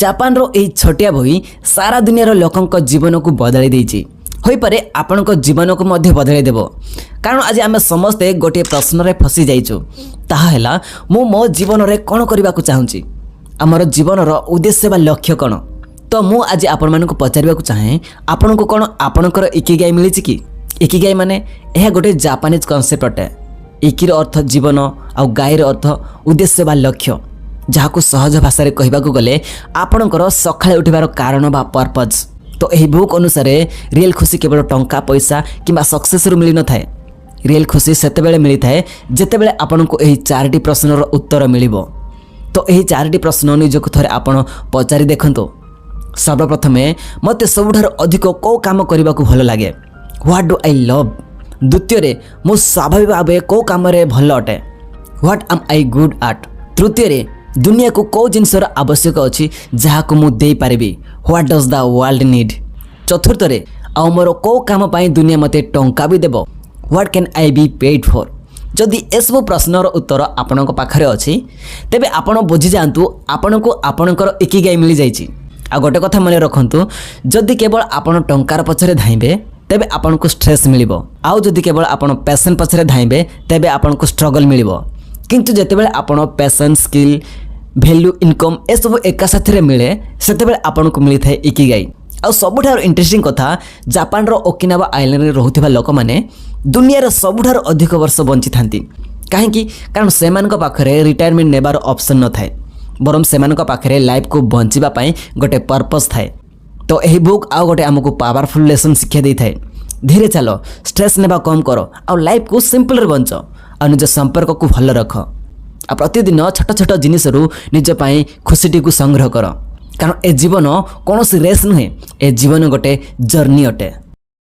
ଜାପାନର ଏହି ଛୋଟିଆ ବହି ସାରା ଦୁନିଆର ଲୋକଙ୍କ ଜୀବନକୁ ବଦଳାଇ ଦେଇଛି। ହୋଇପାରେ ଆପଣଙ୍କ ଜୀବନକୁ ମଧ୍ୟ ବଦଳାଇ ଦେବ। କାରଣ ଆଜି ଆମେ ସମସ୍ତେ ଗୋଟିଏ ପ୍ରଶ୍ନରେ ଫସି ଯାଇଛୁ। ତାହା ହେଲା, ମୁଁ ମୋ ଜୀବନରେ କ'ଣ କରିବାକୁ ଚାହୁଁଛି? ଆମର ଜୀବନର ଉଦ୍ଦେଶ୍ୟ ବା ଲକ୍ଷ୍ୟ କ'ଣ? ତ ମୁଁ ଆଜି ଆପଣମାନଙ୍କୁ ପଚାରିବାକୁ ଚାହେଁ, ଆପଣଙ୍କୁ କ'ଣ ଆପଣଙ୍କର ଇକିଗାଇ ମିଳିଛି କି? ଇକିଗାଇ ମାନେ ଏହା ଗୋଟେ ଜାପାନିଜ୍ କନସେପ୍ଟ ଅଟେ। ଇକିର ଅର୍ଥ ଜୀବନ ଆଉ ଗାଇର ଅର୍ଥ ଉଦ୍ଦେଶ୍ୟ ବା ଲକ୍ଷ୍ୟ, ଯାହାକୁ ସହଜ ଭାଷାରେ କହିବାକୁ ଗଲେ ଆପଣଙ୍କର ସକାଳେ ଉଠିବାର କାରଣ ବା ପର୍ପଜ୍। ତ ଏହି ବୁକ୍ ଅନୁସାରେ ରିଏଲ୍ ଖୁସି କେବଳ ଟଙ୍କା, ପଇସା କିମ୍ବା ସକ୍ସେସ୍ରୁ ମିଳିନଥାଏ। ରିଏଲ୍ ଖୁସି ସେତେବେଳେ ମିଳିଥାଏ, ଯେତେବେଳେ ଆପଣଙ୍କୁ ଏହି ଚାରିଟି ପ୍ରଶ୍ନର ଉତ୍ତର ମିଳିବ। ତ ଏହି ଚାରିଟି ପ୍ରଶ୍ନ ନିଜକୁ ଥରେ ଆପଣ ପଚାରି ଦେଖନ୍ତୁ। ସର୍ବପ୍ରଥମେ, ମୋତେ ସବୁଠାରୁ ଅଧିକ କେଉଁ କାମ କରିବାକୁ ଭଲ ଲାଗେ? What do I love? ଦ୍ୱିତୀୟରେ, ମୁଁ ସ୍ୱାଭାବିକ ଭାବେ କେଉଁ କାମରେ ଭଲ ଅଟେ? What am I good at? ତୃତୀୟରେ, ଦୁନିଆକୁ କେଉଁ ଜିନିଷର ଆବଶ୍ୟକ ଅଛି ଯାହାକୁ ମୁଁ ଦେଇପାରିବି? What does the world need? ଚତୁର୍ଥରେ, ଆଉ ମୋର କେଉଁ କାମ ପାଇଁ ଦୁନିଆ ମୋତେ ଟଙ୍କା ବି ଦେବ? What can I be paid for? ଯଦି ଏସବୁ ପ୍ରଶ୍ନର ଉତ୍ତର ଆପଣଙ୍କ ପାଖରେ ଅଛି, ତେବେ ଆପଣ ବୁଝିଯାଆନ୍ତୁ, ଆପଣଙ୍କୁ ଆପଣଙ୍କର ଇକିଗାଇ ମିଳିଯାଇଛି। ଆଉ ଗୋଟେ କଥା ମନେ ରଖନ୍ତୁ, ଯଦି କେବଳ ଆପଣ ଟଙ୍କାର ପଛରେ ଧାଇଁବେ, ତେବେ ଆପଣଙ୍କୁ ଷ୍ଟ୍ରେସ୍ ମିଳିବ। ଆଉ ଯଦି କେବଳ ଆପଣ ପ୍ୟାସନ୍ ପଛରେ ଧାଇଁବେ, ତେବେ ଆପଣଙ୍କୁ ଷ୍ଟ୍ରଗଲ୍ ମିଳିବ। କିନ୍ତୁ ଯେତେବେଳେ ଆପଣ ପ୍ୟାସନ୍, ସ୍କିଲ୍, ଭ୍ୟାଲ୍ୟୁ, ଇନକମ୍ ଏସବୁ ଏକା ସାଥିରେ ମିଳେ, ସେତେବେଳେ ଆପଣଙ୍କୁ ମିଳିଥାଏ ଇକିଗାଇ। ଆଉ ସବୁଠାରୁ ଇଣ୍ଟରେଷ୍ଟିଂ କଥା, ଜାପାନର ଓକିନାୱା ଆଇଲ୍ୟାଣ୍ଡରେ ରହୁଥିବା ଲୋକମାନେ ଦୁନିଆର ସବୁଠାରୁ ଅଧିକ ବର୍ଷ ବଞ୍ଚିଥାନ୍ତି। କାହିଁକି? କାରଣ ସେମାନଙ୍କ ପାଖରେ ରିଟାୟାରମେଣ୍ଟ ନେବାର ଅପସନ୍ ନଥାଏ, ବରଂ ସେମାନଙ୍କ ପାଖରେ ଲାଇଫକୁ ବଞ୍ଚିବା ପାଇଁ ଗୋଟେ ପର୍ପଜ୍ ଥାଏ। ତ ଏହି ବୁକ୍ ଆଉ ଗୋଟେ ଆମକୁ ପାୱାରଫୁଲ୍ ଲେସନ୍ ଶିକ୍ଷା ଦେଇଥାଏ। ଧୀରେ ଚାଲ, ଷ୍ଟ୍ରେସ୍ ନେବା କମ୍ କର ଆଉ ଲାଇଫକୁ ସିମ୍ପଲରେ ବଞ୍ଚ ଆଉ ନିଜ ସମ୍ପର୍କକୁ ଭଲ ରଖ ଆଉ ପ୍ରତିଦିନ ଛୋଟ ଛୋଟ ଜିନିଷରୁ ନିଜ ପାଇଁ ଖୁସିଟିକୁ ସଂଗ୍ରହ କର। କାରଣ ଏ ଜୀବନ କୌଣସି ରେସ୍ ନୁହେଁ, ଏ ଜୀବନ ଗୋଟେ ଜର୍ଣ୍ଣି ଅଟେ।